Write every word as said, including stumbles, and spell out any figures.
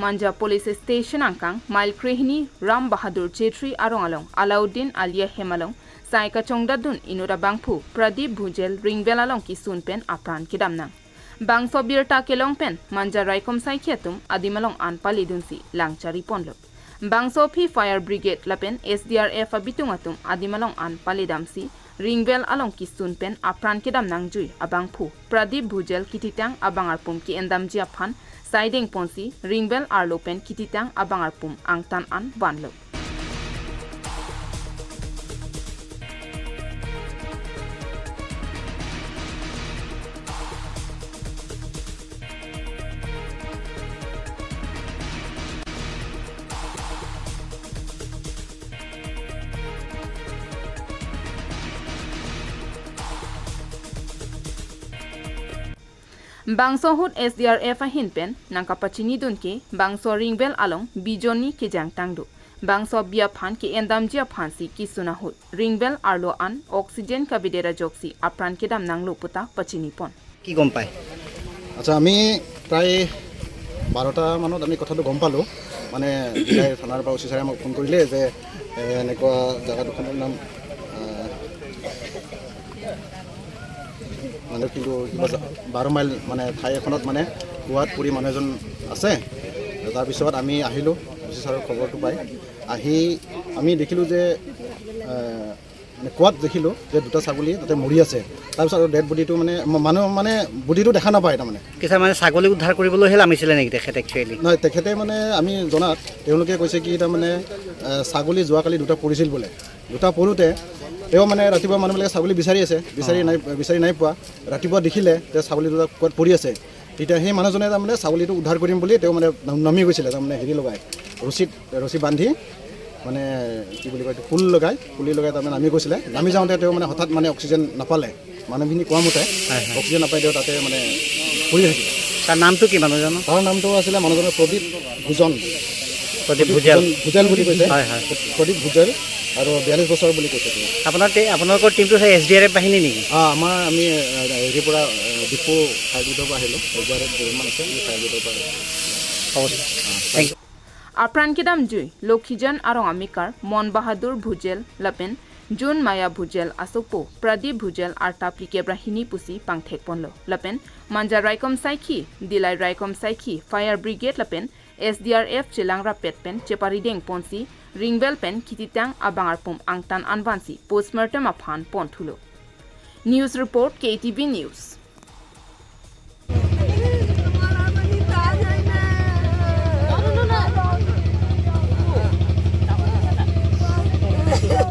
Manja Police Station angkang mile krehini Ram Bahadur Chetri arong along Alauddin Ali ahem along sai kachongdatdun inut abangphu Pradip Bhujel Ringvel along kisun pen apran kedam nang. Bangso birta kelong pen Manja raikom saikhi atum adim along an paledunsi lang chari ponlo. Bangso aphi Fire Brigade lapen S D R F abitung atum adim along an paledamsi Ringvel along kisun pen apran kedam nangjui abangphu Pradip Bhujel kithitang abang arpum ke-endamji aphan saideng ponsi Ringvel arlo pen kithitang abang arpum angtan an vanlo. Bangso ahut S D R F ahin pen nangkapachinidun ke bangso Ringvel along bijonni kejang tangdo. Bangso abi aphan ke-endamji aphansi kisun ahut Ringvel arlo an oxygen kavedet ajoksi apran kedam nanglo puta pachini pon. কি গম পায়? আচ্ছা, আমি প্ৰায় বাৰটা মানত আমি কথাটো গম পালোঁ। মানে, ডিলাই থানাৰ পৰা অ চি ছাৰে আমাক ফোন কৰিলে যে, এ, এনেকুৱা জেগাডোখৰৰ নাম, আ, মানে, কিন্তু কিবা জা-, বাৰ মাইল, মানে, ঠাই এখনত, মানে, কুঁৱাত পৰি মানুহ এজন আছে। তাৰপিছত আমি আহিলোঁ, অ চি ছাৰৰ খবৰটো পাই। আহি আমি দেখিলোঁ যে, এ, মানে, কুঁৱাত দেখিলোঁ যে দুটা ছাগলী তাতে মৰি আছে। তাৰপিছত আৰু ডেড বডিটো, মানে, ম-, মানুহ, মানে, বডিটো দেখা নাপায় তাৰমানে। কি ছাৰ, মানে, ছাগলী উদ্ধাৰ কৰিবলৈহে নামিছিলে নেকি তেখেত একচুৱেলি? নহয়, তেখেতে, মানে, আমি জনাত তেওঁলোকে কৈছে কি, তাৰমানে, এ, ছাগলী যোৱাকালি দুটা পৰিছিল বোলে। দুটা পৰোঁতে তেওঁ, মানে, ৰাতিপুৱা মানুহবিলাকে ছাগলী বিচাৰি আছে, বিচাৰি নাই, বিচাৰি নাই পোৱা। ৰাতিপুৱা দেখিলে যে ছাগলী দুটা কুঁৱাত পৰি আছে। তেতিয়া সেই মানুহজনে, তাৰমানে, ছাগলীটো উদ্ধাৰ কৰিম বুলি তেওঁ, মানে, নাম-, নামি গৈছিলে, তাৰমানে, হেৰি লগাই, ৰছীত, ৰছী বান্ধি, মানে, কি বুলি কয় এইটো, পুল লগাই, পুলি লগাই, তাৰমানে, নামি গৈছিলে। নামি যাওঁতে তেওঁ, মানে, হঠাৎ, মানে, অক্সিজেন নাপালে, মানুহখিনি কোৱা মতে হয়, হয়। অক্সিজেন নাপাই তেওঁ তাতে, মানে, পৰি থাকিলে। তাৰ নামটো কি মানুহজনৰ? তাৰ নামটো আছিলে মানুহজনৰ প্ৰদীপ ভূজন। প্ৰদীপ ভূজেল। ভূজন, ভূজেল বুলি কৈছে। হয়, হয়। প্ৰদীপ ভূজেল আৰু বিয়াল্লিছ বছৰ বুলি কৈছে তেওঁ। আপোনাৰ টে-, আপোনালোকৰ টিমটো সেই এছ ডি আৰ এফ বাহিনী নেকি? আ, আমাৰ, আমি, আ, হেৰিৰ পৰা, আ, ডিফু ফায়াৰ ব্ৰিগেডৰ পৰা আহিলোঁ। এছ ডি আৰ এফ দুজনমান আছে, আমি ফায়াৰ ব্ৰিগেডৰ পৰা আহিলোঁ। হ'ব, sir. Thank you. Apran kedamjui Lokhijan arong amekar Mon Bahadur Bhujel lapen Jun Maya Bhujel asopo Pradip Bhujel arta phlikep ra hini pusi pangthek ponlo. Lapen Manja raikom saikhi, Dillai raikom saikhi, Fire Brigade lapen S D R F chelang rapet pen cheparideng ponsi Ringvel pen kithitang abang arpum angtan anvansi postmortem aphan ponthulo. News report, K T V News.